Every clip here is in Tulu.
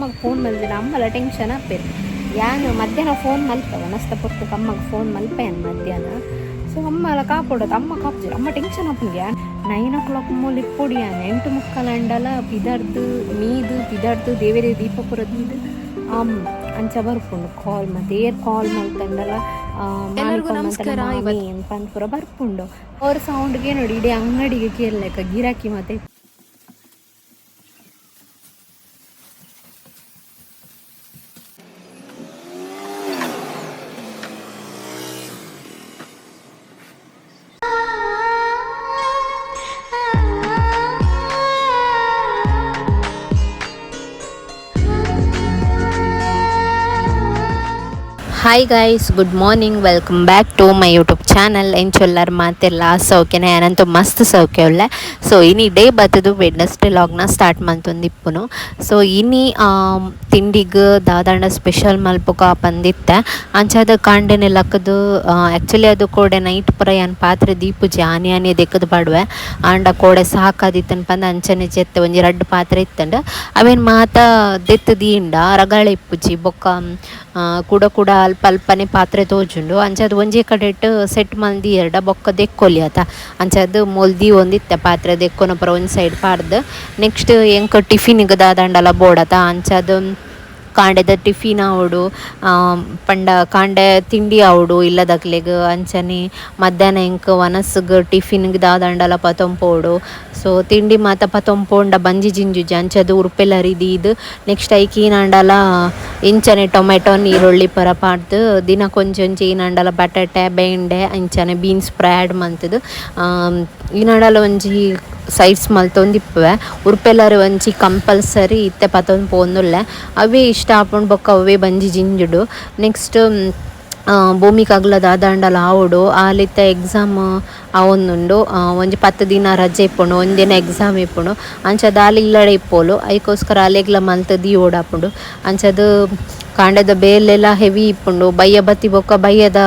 ಅಮ್ಮಗೆ ಫೋನ್ ಮಲ್ದಿನ ಅಮ್ಮಲ ಟೆನ್ಷನ್ ಆಪೇರು. ಯಾನ್ ಮಧ್ಯಾಹ್ನ ಫೋನ್ ಮಲ್ಪೆ ವನಸ್ತ ಪೊರ್ತುಗೆ ಅಮ್ಮಗೆ ಫೋನ್ ಮಲ್ಪೆ ಮಧ್ಯಾಹ್ನ. ಸೊ ಅಮ್ಮಲ ಕಾಪೊಡದು, ಅಮ್ಮ ಕಾಪುಜೆರ್, ಅಮ್ಮ ಟೆನ್ಷನ್ ಆಪುಂಡು. 9 o'clock ಮೂಲು ಇಪ್ಪೊಡು ಯಾನ್, 8:45 ಅಂಡಲ ಪಿದರ್ದು ಮೀದು ಪಿದರ್ದು ದೇವೆರೆ ದೀಪಪುರ ದೀದು ಅಂಚ ಬರ್ಪುಂಡು ಕಾಲ್. ಮತ್ತೆ ಏರ್ ಕಾಲ್ ಮಲ್ತಂಡಲ ಎಲ್ಲರಿಗೂ ನಮಸ್ಕಾರ. ಪನ್ಪುರ ಬರ್ಪುಂಡು. ಅವ್ರ ಸೌಂಡ್ಗೆ ನೋಡಿ ಇಡೀ ಅಂಗಡಿಗೆ ಕೇಳಲೆಕ್ಕ ಗಿರಾಕಿ ಮತ್ತೆ. Hi guys, good morning, welcome back to my YouTube channel. ಎಂಚೊಲ್ಲರ್ ಮಾತೆಲ್ಲ ಸೌಖ್ಯನೆ? ಅನಂತೂ ಮಸ್ತ್ ಸೌಖ್ಯ ಉಲ್ಲೆ. ಸೊ ಇನಿ ಡೇ ಬತ್ತದು ವೆಡ್ನಸ್ಡೇ ಲಾಗ್ನ ಸ್ಟಾರ್ಟ್ ಮಂತೊಂದಿಪ್ಪುನು. ಸೊ ಇನಿ ತಿಂಡಿಗ್ ದಾದಾಂಡ ಸ್ಪೆಷಲ್ ಮಲ್ಪುಕ ಪಂದಿತ್ತೆ. ಅಂಚಾದ ಕಾಂಡೆನೆ ಲಕ್ಕದು ಆ್ಯಕ್ಚುಲಿ ಅದು ಕೋಡೆ ನೈಟ್ ಪೂರ ಯಾನ್ ಪಾತ್ರೆ ದೀಪುಜಿ, ಆನಿ ಆನಿ ದೆಕ್ಕದು ಪಾಡುವೆ. ಆಂಡ ಕೋಡೆ ಸಾಕಾದಿತ್ತನ್ ಪಂದ್ ಅಂಚನೆ ಜೆತ್ತೆ ಒಂಜಿ ರಡ್ಡ್ ಪಾತ್ರೆ ಇತ್ತಂಡ ಅವೇನು ಮಾತ ದೆತ್ತು ದೀಂಡ ರಗಳೆ ಇಪ್ಪುಜಿ. ಬೊಕ್ಕ ಕೂಡ ಕೂಡ ಅಲ್ಪ ಅಲ್ಪನೆ ಪಾತ್ರೆ ತೋಜುಂಡು. ಅಂಚಾದ್ ಒಂಜೇ ಕಡೆಟ್ ಸೆಟ್ ಮಲ್ದಿ ಎರಡ ಬೊಕ್ಕ ದೆಕ್ಕೊಲಿ ಆತ. ಅಂಚಾದ್ ಮೊಲ್ದಿ ಒಂದಿತ್ತೆ ಪಾತ್ರೆ ದೆಕ್ಕೊನ ಪೂರ ಒಂಜಿ ಸೈಡ್ ಪಾಡ್ದ್. ನೆಕ್ಸ್ಟ್ ಎಂಕ್ ಟಿಫಿನ್ಗ್ ದಾದಾಂಡಲ ಬೋಡತ. ಅಂಚಾದ್ ಕಾಂಡೆದ ಟಿಫಿನ್ ಆವೊಡು, ಪಂಡ ಕಾಂಡೆ ತಿಂಡಿ ಆವೊಡು ಇಲ್ಲದಕ್ಲೆಗ್. ಅಂಚನೆ ಮಧ್ಯಾಹ್ನ ಎಂಕ್ ವನಸ್ಗ್ ಟಿಫಿನ್ಗ್ ದಾದಾಂಡಲ ಪತೊಂಪೋಡು. ಸೊ ತಿಂಡಿ ಮಾತ ಪತೊಂಪೋಂಡ ಬಂಜಿ ಜಿಂಜುಜಿ. ಅಂಚಾದ್ ಉರ್ಪೆಲರಿ ದೀದ್ ನೆಕ್ಸ್ಟ್ ಐಕ್ ಏನಾಂಡಲ ಇಂಚನೆ ಟೊಮೆಟೊ ನೀರುಳ್ಳಿ ಪೂರ ಪಾಡ್ದ್ ದಿನಕ್ಕೊಂಜೊಂಜಿ ಏನಾಂಡಲ ಬಟಾಟೆ ಬೆಂಡೆ ಅಂಚನೆ ಬೀನ್ಸ್ ಪೂರ ಆ್ಯಡ್ ಮಲ್ತುದು ಏನಾಂಡಲ ಒಂಜಿ ಸೈಡ್ಸ್ ಮಲ್ತೊಂದಿಪ್ಪುವೆ. ಉರ್ಪೆಲರಿ ಒಂಜಿ ಕಂಪಲ್ಸರಿ ಇತ್ತೆ ಪತೊಂದು ಪೋವೊಂದುಲ್ಲೆ. ಅವೇ ಇಷ್ಟ ಆಪುಂಡು ಬೊಕ್ಕ ಅವೇ ಬಂಜಿ ಜಿಂಜುಡು. ನೆಕ್ಸ್ಟ್ ಭೂಮಿಕಾಗ್ಲ ದಾದಾಂಡಲ ಆವೊಡು. ಆಲಿತ್ತ ಎಕ್ಸಾಮ್ ಆವೊಂದುಂಡು. ಒಂಜಿ 10 ದಿನ ರಜೆ ಇಪ್ಪುಂಡು, ಒಂದಿನ ಎಕ್ಸಾಮ್ ಇಪ್ಪುಂಡು. ಅಂಚಾದ್ ಆಲ್ ಇಲ್ಲಡೆ ಇಪ್ಪೊಲು. ಐಕೋಸ್ಕರ ಅಲೆಗ್ಲ ಮಲ್ತ್ ದೀವೊಡಾಪುಂಡು. ಅಂಚಾದ್ ಕಾಂಡೆದ ಬೇಲೆಲ ಹೆವಿ ಇಪ್ಪುಂಡು. ಬಯ್ಯ ಬತ್ತಿ ಬೊಕ್ಕ ಬಯ್ಯದ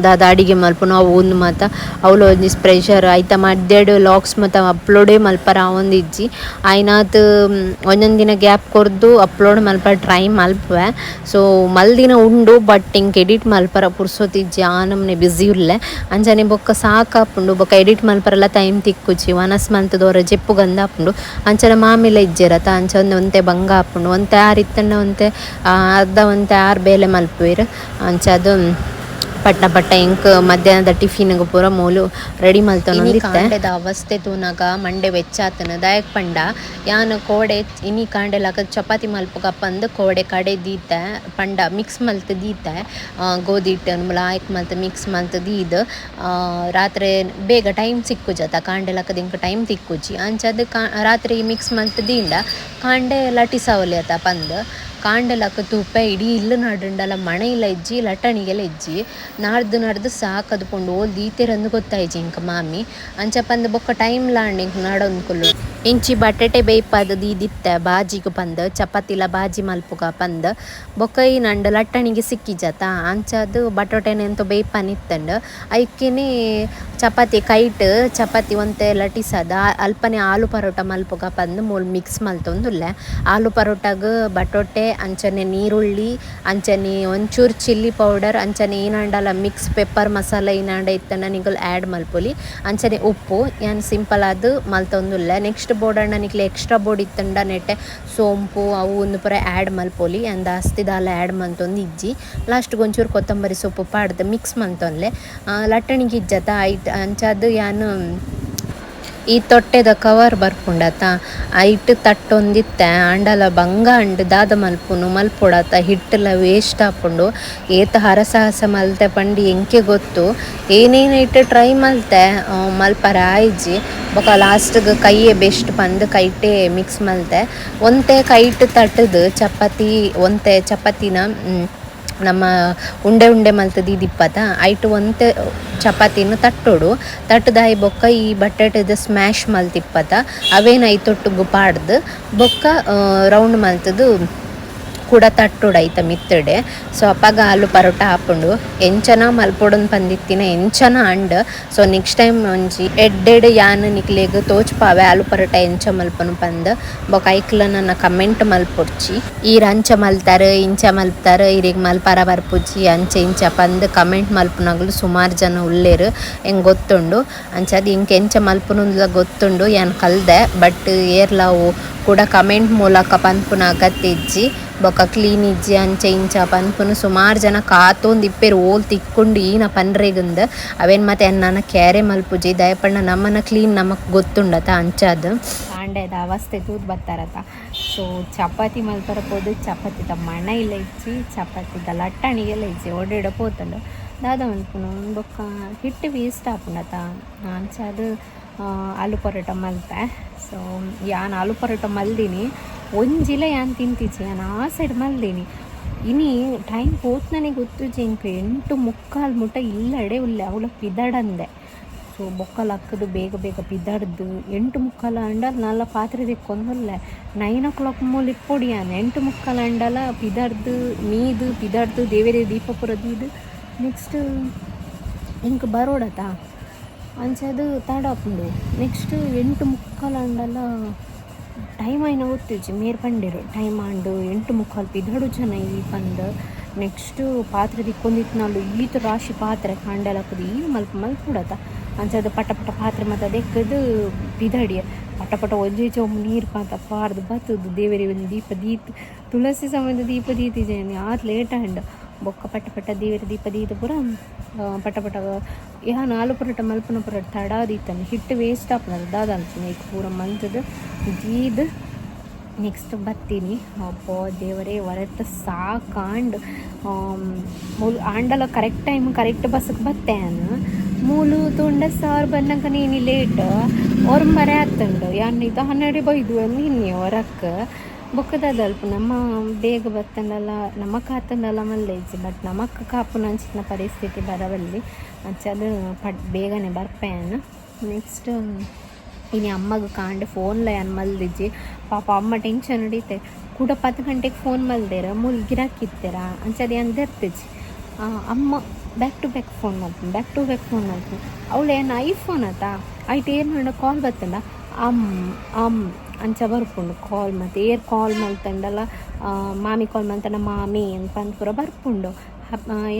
ದಾದ ಅಡಿಗೆ ಮಲ್ಪುನು ಅವು ಉಂದು ಮಾತ ಅವ್ಲು ಒಂಜಿ ಪ್ರೆಷರ್. ಐತ ಮಧ್ಯಡ್ ಲಾಗ್ಸ್ ಮಾತ ಅಪ್ಲೋಡೇ ಮಲ್ಪರ ಆವೊಂದಿಜ್ಜಿ. ಆಯ್ನಾತ್ ಒಂಜೊಂದು ದಿನ ಗ್ಯಾಪ್ ಕೊರ್ದು ಅಪ್ಲೋಡ್ ಮಲ್ಪರ ಟ್ರೈ ಮಲ್ಪುವೆ. ಸೊ ಮಲ್ದಿನ ಉಂಡು, ಬಟ್ ಇಂಕ್ ಎಡಿಟ್ ಮಲ್ಪರ ಪುರ್ಸೊತಿಜ್ಜಿ, ಆ ನಮ್ನೆ ಬ್ಯುಸಿ ಉಲ್ಲೆ. ಅಂಚನೆ ಬೊಕ್ಕ ಸಾಕಾಪುಂಡು, ಬೊಕ್ಕ ಎಡಿಟ್ ಮಲ್ಪರೆಲ್ಲ ಟೈಮ್ ತಿಕ್ಕುಜಿ. ವನಸ್ ಮಲ್ತದೋರ ಜೆಪ್ಪು ಗಂದ ಆಪುಂಡು. ಅಂಚನೆ ಮಾಮಿಲ ಇಜ್ಜೆರತ, ಅಂಚ ಒಂತೆ ಒಂತೆ ಬಂಗ ಆಪುಂಡು. ಒಂತೆ ಆರ್ ಇತ್ತಂಡ ಒಂತೆ ಅರ್ಧ ಒಂತೆ ಆರ್ ಬೇಲೆ ಮಲ್ಪುವೆರ್. ಅಂಚಾದ್ ಪಟ್ಟ ಪಟ್ಟ ಎಂಕ್ ಮಧ್ಯಾಹ್ನದ ಟಿಫಿನ್ಗ್ ಪೂರ ಮೂಲು ರೆಡಿ ಮಲ್ತೊಂದಿತ್ತೆ. ಕಾಂಡೆದ ಅವಸ್ಥೆ ತೂನಗ ಮಂಡೆ ವೆಚ್ಚಾತನ. ದಾಯೆಗ್ ಪಂಡ ಯಾನ್ ಕೋಡೆ ಇನಿ ಕಾಂಡೆ ಲಕ ಚಪಾತಿ ಮಲ್ಪುಗ ಪಂದ್ ಕೋಡೆ ಕಡೆ ದೀತೆ, ಪಂಡ ಮಿಕ್ಸ್ ಮಲ್ತ್ ದೀತೆ. ಗೋಧಿ ಹಿಟ್ಟನ್ನು ಲಾಯ್ಕ್ ಮಲ್ತ್ ಮಿಕ್ಸ್ ಮಲ್ತ್ ದೀದ್ ರಾತ್ರೆ ಬೇಗ ಟೈಮ್ ಸಿಕ್ಕುಜತ, ಕಾಂಡೆ ಲಕದ ಎಂಕ್ ಟೈಮ್ ತಿಕ್ಕುಜಿ. ಅಂಚಾದ್ ರಾತ್ರಿ ಮಿಕ್ಸ್ ಮಲ್ತ್ ದೀಂಡ ಕಾಂಡೆ ಲಟಿಸಾವೊಲಿ ಅತ ಪಂದ್. ಕಾಂಡೆ ಲಕ ತೂಪೆ ಇಡೀ ಇಲ್ಲು ನಾಡುಂಡಲ ಮಣೆ ಇಲ್ಲ ಇಜ್ಜಿ, ಲಟಣಿಗೆಲ ಇಜ್ಜಿ. ನಾಡ್ದು ನಾಡ್ದು ಸಾಕದು ಪೋಂಡು. ಓಲ್ ದೀತೆರಂದು ಗೊತ್ತಾಯ್ಜಿ ಇಂಕ ಮಾಮಿ. ಅಂಚ ಪಂದ್ ಬೊಕ್ಕ ಟೈಮ್ ಲಾಂಡ್ ಇಂಕ್ ನಾಡೊಂದು ಕುಲ್ಲು. ಇಂಚಿ ಬಟಾಟೆ ಬೇಯ್ಪಾದ್ ದೀದಿತ್ತೆ ಬಾಜಿಗ್ ಪಂದ್, ಚಪಾತಿಲ ಬಾಜಿ ಮಲ್ಪುಗ ಪಂದ್. ಬೊಕ್ಕ ಈ ನಂಡು ಲಟ್ಟಣಿಗೆ ಸಿಕ್ಕಿಜತ. ಅಂಚಾದ್ ಬಟಾಟೆನ ಎಂತ ಬೇಯ್ಪಾನಿತ್ತಂಡ್ ಐಕೆನೆ ಚಪಾತಿ ಕೈಟ್ ಚಪಾತಿ ಒಂತೆ ಲಟಿಸಾದ ಅಲ್ಪನೆ ಆಲೂ ಪರೋಟ ಮಲ್ಪುಗ ಪಂದ್ ಮೂಲು ಮಿಕ್ಸ್ ಮಲ್ತೊಂದುಲ್ಲೆ. ಆಲೂ ಪರೋಟಾಗ್ ಬಟಾಟೆ ಅಂಚನೆ ನೀರುಳ್ಳಿ ಅಂಚನೆ ಒಂಚೂರು ಚಿಲ್ಲಿ ಪೌಡರ್ ಅಂಚನೆ ಏನಾಂಡಲ ಮಿಕ್ಸ್ ಪೆಪ್ಪರ್ ಮಸಾಲ ಏನಾಂಡ ಇತ್ತಂಡ ನಿಕುಲು ಆ್ಯಡ್ ಮಲ್ಪೊಲಿ. ಅಂಚನೆ ಉಪ್ಪು. ಯಾನ್ ಸಿಂಪಲ್ ಆದ್ ಮಲ್ತೊಂದುಲ್ಲೆ. ನೆಕ್ಸ್ಟ್ ಬೋಡಂಡ ನಿಕ್ಲೆ ಎಕ್ಸ್ಟ್ರಾ ಬೋರ್ಡ್ ಇತ್ತಂಡ ನೆಟ್ಟೆ ಸೋಂಪು ಅವು ಉಂದು ಪೂರ ಆ್ಯಡ್ ಮಲ್ಪೊಲಿ. ಯಾನ್ ದಾಸ್ತಿ ದಾಲ ಆ್ಯಡ್ ಮಲ್ತೊಂದು ಇಜ್ಜಿ. ಲಾಸ್ಟ್ಗ್ ಒಂಚೂರು ಕೊತ್ತಂಬರಿ ಸೊಪ್ಪು ಪಾಡ್ದ್ ಮಿಕ್ಸ್ ಮಲ್ತೊನ್ಲೆ. ಲಟ್ಟಣಿಗೆ ಇಜ್ಜತ ಐಟ್ ಅಂಚಾದ್ ಯಾನ್ ಈ ತೊಟ್ಟೆದ ಕವರ್ ಬರ್ಪುಂಡತ ಐಟ್ ತಟ್ಟೊಂದಿತ್ತೆ. ಆಂಡಲ ಬಂಗ ಅಂಡ್ ದಾದ ಮಲ್ಪುನು ಮಲ್ಪೊಡತ, ಹಿಟ್ಟುಲ ವೇಸ್ಟ್ ಆಪುಂಡು. ಏತ್ ಹರಸಾಹಸ ಮಲ್ತೆ ಪಂಡಿ ಎಂಕೆ ಗೊತ್ತು. ಏನೇನು ಇಟ್ಟು ಟ್ರೈ ಮಲ್ತೆ ಮಲ್ಪರ ಆಯ್ಜಿ. ಬೊಕ ಲಾಸ್ಟ್ಗ್ ಕೈಯೇ ಬೆಸ್ಟ್ ಪಂದ್ ಕೈಟೇ ಮಿಕ್ಸ್ ಮಲ್ತೆ. ಒಂತೆ ಕೈಟ್ ತಟ್ಟುದು ಚಪಾತಿ ಒಂತೆ ಚಪಾತಿನ ನಮ್ಮ ಉಂಡೆ ಉಂಡೆ ಮಲ್ತ್ ದೀದಿಪ್ಪತ ಐಟ್ ಒಂತೆ ಚಪಾತಿನ ತಟ್ಟೊಡು. ತಟ್ಟುದಾಯಿ ಬೊಕ್ಕ ಈ ಬಟಾಟೆದ ಸ್ಮ್ಯಾಶ್ ಮಲ್ತಿಪ್ಪತ ಅವೇನ ಐತೊಟ್ಟುಗು ಪಾಡ್ದ್ ಬೊಕ್ಕ ರೌಂಡ್ ಮಲ್ತುದು ಕುಡ ತಟ್ಟುಡು ಐತ ಮಿತ್ತುಡೆ. ಸೊ ಅಪಗ ಆಲು ಪರೋಟ ಆಪುಂಡು. ಎಂಚನ ಮಲ್ಪೊಡುಂದು ಪಂದಿತ್ತಿನ ಎಂಚನ and. ಸೊ ನೆಕ್ಸ್ಟ್ ಟೈಮ್ ಒಂಜಿ ಎಡ್ಡೆಡ್ ಯಾನ್ ನಿಕ್ಲೆಗ್ ತೋಜ್ಪಾವೆ ಆಲು ಪರೋಟ ಎಂಚ ಮಲ್ಪುನು ಪಂದ್. ಬೊಕ ಐಕ್ಲ ನನ್ನ ಕಮೆಂಟ್ ಮಲ್ಪೊಡ್ಚಿ, ಈರ್ ಅಂಚ ಮಲ್ತಾರ್ ಇಂಚ ಮಲ್ತಾರ್, ಇರೆಗ್ ಮಲ್ಪರ ಬರ್ಪುಜಿ ಅಂಚ ಇಂಚ ಪಂದ್ ಕಮೆಂಟ್ ಮಲ್ಪುನಗುಲು ಸುಮಾರು ಜನ ಉಲ್ಲೆರ್, ಎಂಕ್ ಗೊತ್ತುಂಡು. ಅಂಚಾದ್ ಎಂಕ್ ಎಂಚ ಮಲ್ಪುನುಂದ್ಲ ಗೊತ್ತುಂಡು, ಯಾನ್ ಕಲ್ದೆ. ಬಟ್ ಏರ್ಲ ಅವು ಕೂಡ ಕಮೆಂಟ್ ಮೂಲಕ ಪನ್ಪುನ ಅಗತ್ಯ ಇಜ್ಜಿ. ಬೊಕ ಕ್ಲೀನ್ ಇಜ್ಜಿ ಅಂಚ ಇಂಚ ಪನ್ಪುನು ಸುಮಾರು ಜನ ಕಾತೊಂದು ಇಪ್ಪೆರ್ ಓಲ್ ತಿಕ್ಕುಂಡು ಈನ ಪನ್ರೆಗುಂದ್. ಅವೇನ್ ಮಾತ ಯಾನ್ ಕ್ಯಾರೆ ಮಲ್ಪುಜಿ, ದಯಪಂಡ ನಮ್ಮನ ಕ್ಲೀನ್ ನಮಕ್ ಗೊತ್ತುಂಡತ ಅಂಚಾದ್. ಕಾಂಡೆದ ಅವಸ್ಥೆ ತೂದು ಬತ್ತಾರತ. ಸೊ ಚಪಾತಿ ಮಲ್ಪರ ಪೋದು ಚಪಾತಿದ ಮಣ ಇಲ್ಲ ಇಜ್ಜಿ, ಚಪಾತಿದ ಲಟ್ಟಣಿಗೆಲ್ಲ ಇಜ್ಜಿ, ಓಡೆಡ ಪೋತುಂಡು ದಾದ ಮಲ್ಪುನು. ಬೊಕ್ಕ ಹಿಟ್ಟು ವೇಸ್ಟ್ ಆಪುಂಡತ, ಅಂಚಾದ್ ಆಲೂ ಪರೋಟ ಮಲ್ತೆ. ಸೊ ಯಾನ್ ಆಲೂ ಪರೋಟ ಮಲ್ದಿನಿ, ಒಂಜಿಲ ಯಾನ್ ತಿಂತಿಜಿ, ಯಾನ್ ಆ ಸೈಡ್ ಮಲ್ದಿನಿ. ಇನಿ ಟೈಮ್ ಪೋತ್ನನೆ ಗೊತ್ತುಜಿ ಎಂಕ್. 8:45 ಮುಟ ಇಲ್ಲಡೆ ಉಲ್ಲೆ, ಅವಳ ಪಿದಡಂದೆ. ಸೊ ಬೊಕ್ಕ ಲಕ್ಕದು ಬೇಗ ಬೇಗ ಪಿದಡ್ದು 8:45 ಆಂಡ ನಲ್ಲ ಪಾತ್ರೆ ದೆಕ್ಕೊಂದುಲ್ಲೆ. 9 o'clock ಮೂಲು ಇಪ್ಪೊಡು ಯಾನ್. 8:45 ಆಂಡಲ ಪಿದಡ್ದು ಮೀದು ಪಿದಡ್ದು ದೇವೆರೆ ದೀಪ ಪೂರ ದೀದ್ ನೆಕ್ಸ್ಟ್ ಎಂಕ್ ಬರೋಡತ, ಅಂಚಾದ್ ತಡ ಆಪುಂಡು. ನೆಕ್ಸ್ಟ್ 8:45 ಆಂಡಲ ಟೈಮ್ ಆಯಿನ ಗೊತ್ತಿಜ್ಜಿ. ಮೇರ್ ಪಂಡೆರು ಟೈಮ್ ಆಂಡ್ 8:45 ಪಿದಡು ಜನ ಈ ಪಂದ್. ನೆಕ್ಸ್ಟ್ ಪಾತ್ರೆ ದಿಕ್ಕೊಂದಿತ್ನಾಲು ಈತ್ ರಾಶಿ ಪಾತ್ರೆ ಕಾಂಡೆ ಲಕ್ಕುದು ಈ ಮಲ್ಪ ಮಲ್ಪುಡತ. ಅಂಚಾದ್ ಪಟ ಪಟ ಪಾತ್ರೆ ಮಾತ ದೆಕ್ಕದು ಪಿದಡಿಯ ಪಟ ಪಟ ಒಂಜೇ ಚೊಂಬು ನೀರು ಮಾತ ಪಾರ್ದು ಬತ್ತುದು ದೇವೆರೆ ಒಂಜಿ ದೀಪ ದೀತ್ ತುಳಸಿ ಸಮೇತ ದೀಪ ದೀತಿಜೇನೆ ಆತ್ ಲೇಟ್ ಆಂಡ್. ಬೊಕ್ಕ ಪಟ ಪಟ ದೇವೆರೆ ದೀಪ ದೀತ್ ಪೂರ ಪಟ ಪಟ ಯಾನ್ ಆಲೂ ಪರೋಟ ಮಲ್ಪುನ ಪೂರ ತಡ ದೀತನೆ, ಹಿಟ್ಟು ವೇಸ್ಟ್ ಆಪುಂಡು ದಾದ ಅನ್ಪುನ. ಐಕ್ ಪೂರ ಮಲ್ತುದು ದೀದ್ ನೆಕ್ಸ್ಟ್ ಬತ್ತೀನಿ. ಅಬ್ಬಾ ದೇವರೇ ಒರೆತ ಸಾಕಾಂಡ್. ಮೂಲು ಆಂಡಲ ಕರೆಕ್ಟ್ ಟೈಮ್ ಕರೆಕ್ಟ್ ಬಸ್ಗೆ ಬತ್ತೆ ಯಾನ್. ಮೂಲು ತೂಂಡ ಸಾರ್ ಬನ್ನಗ ನೀನಿ ಲೇಟ್ ಒರ್ಂಬರೆ ಆತುಂಡು. ಯಾನ್ ಇತ್ತ 12 ಬೈದು ನಿನ್ನೆ ಹೊರಕ್ಕೆ. ಬೊಕ್ಕದ ಅಲ್ಪ ನಮ್ಮ ಬೇಗ ಬತ್ತಂಡಲ ನಮಕ್ ಆತಂಡಲ ಮಲ್ಲೆ ಇಜ್ಜಿ, ಬಟ್ ನಮಕ್ ಕಾಪುನ ಅಂಚಿನ ಪರಿಸ್ಥಿತಿ ಬರವಲ್ಲಿ. ಅಂಚಾದ್ ಪಟ್ ಬೇಗನೆ ಬರ್ಪೆ ಯಾನ್. ನೆಕ್ಸ್ಟ್ ಇನಿ ಅಮ್ಮಗ್ ಕಾಂಡೆ ಫೋನ್ಲ ಯಾನ್ ಮಲ್ದಿಜ್ಜಿ. ಪಾಪ ಅಮ್ಮ ಟೆನ್ಷನ್ ಹಿಡಿತೆ. ಕೂಡ 10 ಗಂಟೆಗೆ ಫೋನ್ ಮಲ್ದೆರ್, ಮೂಲು ಗಿರಾಕಿ ಇತ್ತೆರ, ಅಂಚಾದ್ ಯಾನ್ ದೆರ್ತಿಜಿ. ಅಮ್ಮ ಬ್ಯಾಕ್ ಟು ಬ್ಯಾಕ್ ಫೋನ್ ಮಲ್ಪುನು, ಬ್ಯಾಕ್ ಟು ಬ್ಯಾಕ್ ಫೋನ್ ಮಲ್ಪುನು. ಅವಳು ಏನು ಐಫೋನ್ ಆತ, ಐಟ್ ಏರ್ ಕಾಲ್ ಬತ್ತಂಡ ಅಮ್ ಅಮ್ ಅಂಚ ಬರ್ಪುಂಡು ಕಾಲ್. ಮತ್ತು ಏರ್ ಕಾಲ್ ಮಲ್ತಂಡಲ ಮಾಮಿ ಕಾಲ್ ಮಲ್ತಂಡ ಮಾಮಿ ಅಂತ ಪೂರ ಬರ್ಪುಂಡು.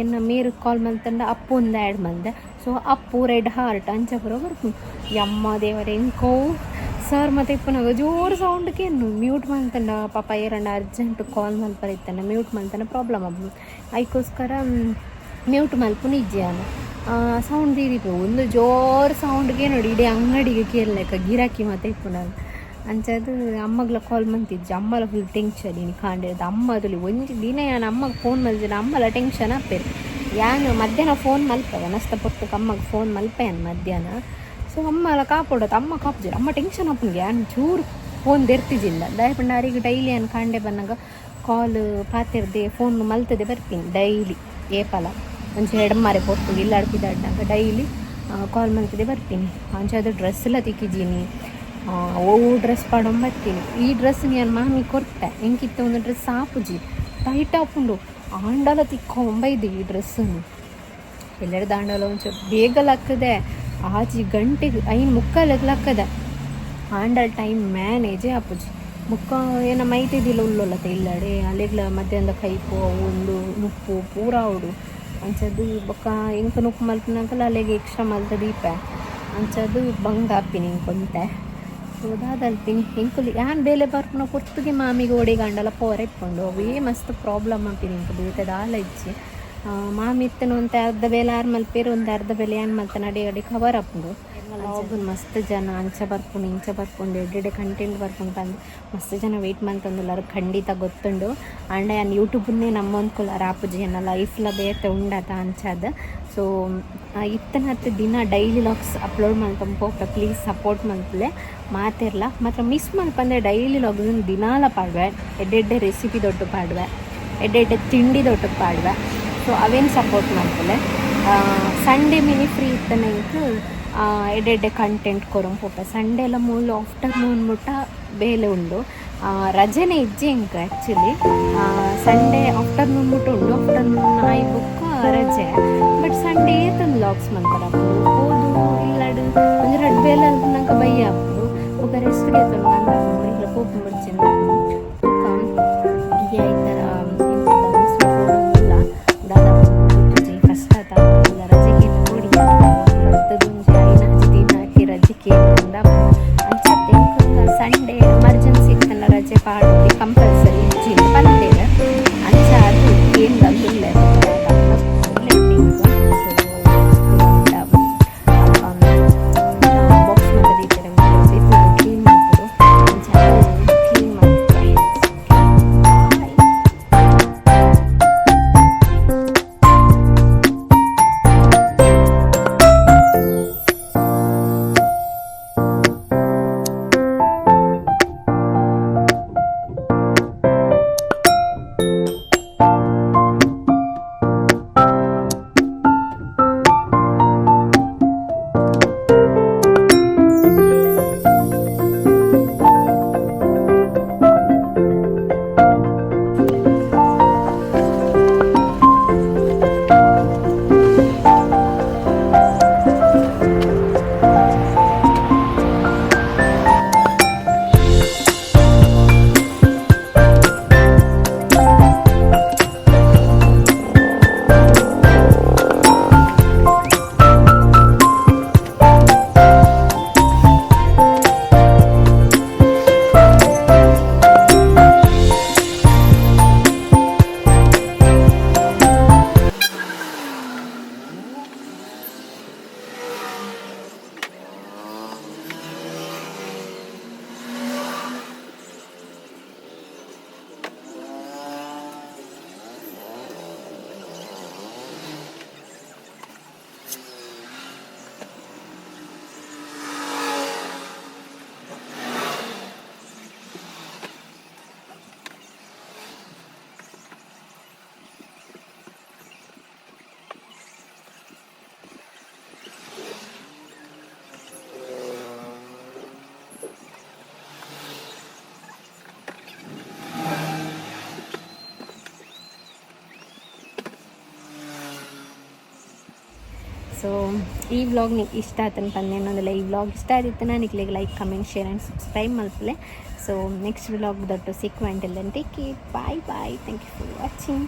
ಎನ್ನ ಮೇರ್ ಕಾಲ್ ಮಲ್ತಂಡ ಅಪ್ಪು ಒಂದು ಆ್ಯಡ್ ಮಲ್ದೆ. ಸೊ ಅಪ್ಪು ರೆಡ್ ಹಾರ್ಟ್ ಅಂಚ ಪೂರ ಬರ್ಪುಂಡು. ಯಮ್ಮ ದೇವರೇ ಎಂಕೋ ಸರ್ ಮತ್ತೆ ಇಪ್ಪುನಗ ಜೋರು ಸೌಂಡ್ ಕೇನು. ಮ್ಯೂಟ್ ಮಲ್ತಂಡ ಪಾಪ ಏರಂಡ ಅರ್ಜೆಂಟ್ ಕಾಲ್ ಮಲ್ಪರ ಇತ್ತಂಡ ಮ್ಯೂಟ್ ಮಲ್ತಂಡ ಪ್ರಾಬ್ಲಮ್ ಆಪುಂಡು. ಐಕೋಸ್ಕರ ಮ್ಯೂಟ್ ಮಲ್ಪುನು ಇಜ್ಜಿ ಯಾನ್. ಸೌಂಡ್ ದೀದಿಪ್ಪು ಒಂದು ಜೋರು ಸೌಂಡ್ಗೆ ನೋಡಿ ಇಡೀ ಅಂಗಡಿಗೆ ಕೇಳಲೆಕ್ಕ ಗಿರಾಕಿ ಮತ್ತೆ ಇಪ್ಪುನಗ. ಅಂಚಾದ್ ಅಮ್ಮಗ್ಲ ಕಾಲ್ ಮಂತಿಜ್ಜಿ. ಅಮ್ಮಲ ಫುಲ್ ಟೆನ್ಷನ್ ಇನಿ ಕಾಂಡೆರ್ದ್. ಅಮ್ಮ ಅದುಲಿ ಒಂಜಿ ದಿನ ಯಾನ್ ಅಮ್ಮಗ್ ಫೋನ್ ಮಲ್ದಿನ ಅಮ್ಮಲ ಟೆನ್ಷನ್ ಆಪೆರ್. ಯಾನ್ ಮಧ್ಯಾಹ್ನ ಫೋನ್ ಮಲ್ಪೆ, ವನಸ್ತ ಪೊರ್ತುಗ್ ಅಮ್ಮಗ್ ಫೋನ್ ಮಲ್ಪೆ ಯಾನ್ ಮಧ್ಯಾಹ್ನ. ಸೊ ಅಮ್ಮಲ ಕಾಪೊಡತ್ತ, ಅಮ್ಮ ಕಾಪುಜೆರ್, ಅಮ್ಮ ಟೆನ್ಷನ್ ಆಪುಂಡು ಯಾನ್ ಚೂರು ಫೋನ್ ದೆರ್ತಿಜಿಂಡ. ದಾಯೆ ಪಂಡ ಅರೆಗ್ ಡೈಲಿ ಯಾನ್ ಕಾಂಡೆ ಬನ್ನಗ ಕಾಲ್ ಪಾತೆರ್ದೆ ಫೋನ್ ಮಲ್ತದೆ ಬರ್ತೀನಿ ಡೈಲಿ. ಏಪಲ ಒಂಜಿ ಎಡ್ಮಾರೆ ಪೊರ್ತುಗು ಇಲ್ಲಾಡ್ ಪಿದಾಡ್ನಾಗ ಡೈಲಿ ಕಾಲ್ ಮಲ್ತದೆ ಬರ್ತೀನಿ. ಅಂಚಾದ್ ಡ್ರೆಸ್ ಎಲ್ಲ ತಿಕ್ಕಿದ್ದೀನಿ, ಒವು ಡ್ರೆಸ್ ಪಾಡೊಂದು ಬರ್ತೀನಿ. ಈ ಡ್ರೆಸ್ ಯಾನ್ ಮಾಮಿ ಕೊರ್ಪೆ, ಎಂಕಿತ್ತ ಒಂದು ಡ್ರೆಸ್ ಆಪುಜಿ, ಟೈಟ್ ಆಪುಂಡು. ಆಂಡಲ ತಿಕ್ಕೊಂಬೈದೆ ಈ ಡ್ರೆಸ್ಸನ್ನು. ಎಲ್ಲೆಡೆ ದಾಂಡಲ ಒಂಚೂರು ಬೇಗ ಲಕ್ಕದೆ, 6 ಗಂಟೆಗೆ 5:45ಕ್ಕೆ ಲಕ್ಕದೆ. ಆಂಡಲ್ ಟೈಮ್ ಮ್ಯಾನೇಜೇ ಆಪುಜಿ. ಬೊಕ್ಕ ಏನ ಮೈತಿದಿಲ್ಲ ಉಲ್ಲೊಲ್ಲತ ಇಲ್ಲಡೆ ಅಲೆಗ್ಲ ಮಧ್ಯಾಹ್ನದ ಕೈಪು ಅವು ಒಂದು ನುಪ್ಪು ಪೂರ ಆವೊಡು. ಅಂಚಾದ್ ಬೊಕ್ಕ ಎಂಕ್ ನುಪ್ಪು ಮಲ್ಪುನಕಲ ಅಲೆಗ್ ಎಕ್ಸ್ಟ್ರಾ ಮಲ್ತ ದೀಪೆ. ಅಂಚಾದ್ ಬಂಗ ಆಪಿನಿ ಎಂಕ್ ಒಂತೆ. ಸೊ ದಾದ ಅಲ್ಪಿನಿ ಎಂಕುಲು ಯಾನ್ ಬೇಲೆ ಬರ್ಪುನ ಪೊರ್ತುಗೆ ಮಾಮಿಗೆ ಓಡೆಗಾಂಡಲ ಪೋರೆ ಇಪ್ಪುಂಡು. ಅವೇ ಮಸ್ತ್ ಪ್ರಾಬ್ಲಮ್ ಆಪಿನಿ ಎಂಕ್, ಬೇತೆ ದಾಲ ಇಜ್ಜಿ. ಮಾಮಿ ಇತ್ತನ ಒಂತೆ ಅರ್ಧ ಬೇಲೆ ಆರ್ ಮಲ್ಪೆರ್, ಒಂದು ಅರ್ಧ ಬೇಲೆ ಯಾನ್ ಮಲ್ತನ, ಅಡೆ ಅಡೆ ಕವರ್ ಆಪುಂಡು. ಲಾಗ್ ಮಸ್ತ್ ಜನ ಅಂಚ ಬರ್ಪುಂಡು ಇಂಚ ಬರ್ಪುಂಡು ಎಡ್ಡೆಡ್ಡೆ ಕಂಟೆಂಟ್ ಬರ್ಪುಂಡು ಪಂದ್ ಮಸ್ತ್ ಜನ ವೆಯ್ಟ್ ಮಲ್ತೊಂದುಲ್ಲಾರ್, ಖಂಡಿತ ಗೊತ್ತುಂಡು. ಆಂಡ ಯಾನ್ ಯೂಟ್ಯೂಬ್ನೇ ನಮ್ಮೊಂದ್ಕುಲಾರ್ ಆಪುಜಿ, ಎನ್ನ ಲೈಫ್ಲ ಬೇತೆ ಉಂಡತ ಅಂಚಾದ್. ಸೊ ಇತ್ತನತ್ ದಿನ ಡೈಲಿ ಲಾಗ್ಸ್ ಅಪ್ಲೋಡ್ ಮಲ್ತೊಂದು ಪೋಪೆ, ಪ್ಲೀಸ್ ಸಪೋರ್ಟ್ ಮಲ್ಪುಲೆ ಮಾತೆರ್ಲ. ಮಾತ್ರ ಮಿಸ್ ಮಲ್ಪಂದೆ ಡೈಲಿ ಲಾಗ್ಸ್ ದಿನಾಲ ಪಾಡುವೆ, ಎಡ್ಡೆಡ್ಡೆ ರೆಸಿಪಿ ದೊಡ್ಡ ಪಾಡುವೆ, ಎಡ್ಡೆಡ್ಡೆ ತಿಂಡಿ ದೊಡ್ಡ ಪಾಡುವೆ. ಸೊ ಅವೇನು ಸಪೋರ್ಟ್ ಮಲ್ಪುಲೆ. ಸಂಡೇ ಮಿನಿ ಫ್ರೀ ಇತ್ತನ ಎಂಕ್ ಎಡ್ಡೆಡ್ಡೆ ಕಂಟೆಂಟ್ ಕೊರೊಂದು ಪೋಪೆ. ಸಂಡೇ ಎಲ್ಲ ಮೂಲು ಆಫ್ಟರ್ನೂನ್ ಮುಟ್ಟ ಬೇಲೆ ಉಂಡು. ರಜೆನೇ ಇಜ್ಜಿ ಎಂಕ್ ಆ್ಯಕ್ಚುಲಿ. ಸಂಡೇ ಆಫ್ಟರ್ನೂನ್ ಮುಟ್ಟ ಉಂಡು, ಆಫ್ಟರ್ನೂನ್ ಆಯಿ ಬೊಕ್ಕ ರಜೆ. ಬಟ್ ಸಂಡೇ ಏತೊಂದು ವ್ಲಾಗ್ಸ್ ಮಲ್ಪರ ಪೋದು ಇಲ್ಲಡ್ ಒಂಜಿ ರಡ್ಡ್ ಬೇಲೆ ನಂಕ ಬಯ್ಯ ಆಪುಂಡು. ಬೊಕ್ಕ ರೆಸ್ಟ್ ಗೆತೊಂಡು ನಂದ ಪೋಪು ಮುಡ್ಚಿಂದ. ಬೊಕ್ಕ ಈ ಐತರ ದಾದ ಫಸ್ಟ್ ಆತ ರಜೆ ಕೇಂದ್ ಪೋಡಿ ಬರ್ತದ ಒಂಜಿ ಐನಾಜಿ ದಿನ ಆಕಿ ರಜೆ ಕೇಂದ. ಅಂಚತ್ತೆ ಸಂಡೇ ಎಮರ್ಜೆನ್ಸಿ ಇತ್ತಲ್ಲ, ರಜೆ ಪಾಡೊಲಿ, ಕಂಪಲ್ಸರಿ ಇಜ್ಜಿ ಪಂತೆರ್. ಅಂಚ ಅದು ಕೇಂದ್ ಉಲ್ಲೆ. ಬಾಕ್ಸ್ ಮಾತ ದೀತೆರ್, ಕ್ಲೀನ್ ಮಲ್ಪೊಡು. ಅಂಚ ಕ್ಲೀನ್ ಮಲ್ಪುವೆ. ಬಾಯ್. ಸೊ ಈ ವ್ಲಾಗ್ ನಿಕ್ ಇಷ್ಟ ಆತನ ಪಂದೇನೊಂದಿಲ್ಲ. ಈ ವ್ಲಾಗ್ ಇಷ್ಟ ಆದಿತ್ತು ನಿಕ್ಲೆಗ್ like, comment, share and subscribe ಮಲ್ಪಲೆ. ಸೊ ನೆಕ್ಸ್ಟ್ ವ್ಲಾಗ್ ದೊಟ್ಟು ಸಿಕ್ಕುವ. Until then, take care, bye bye, thank you for watching.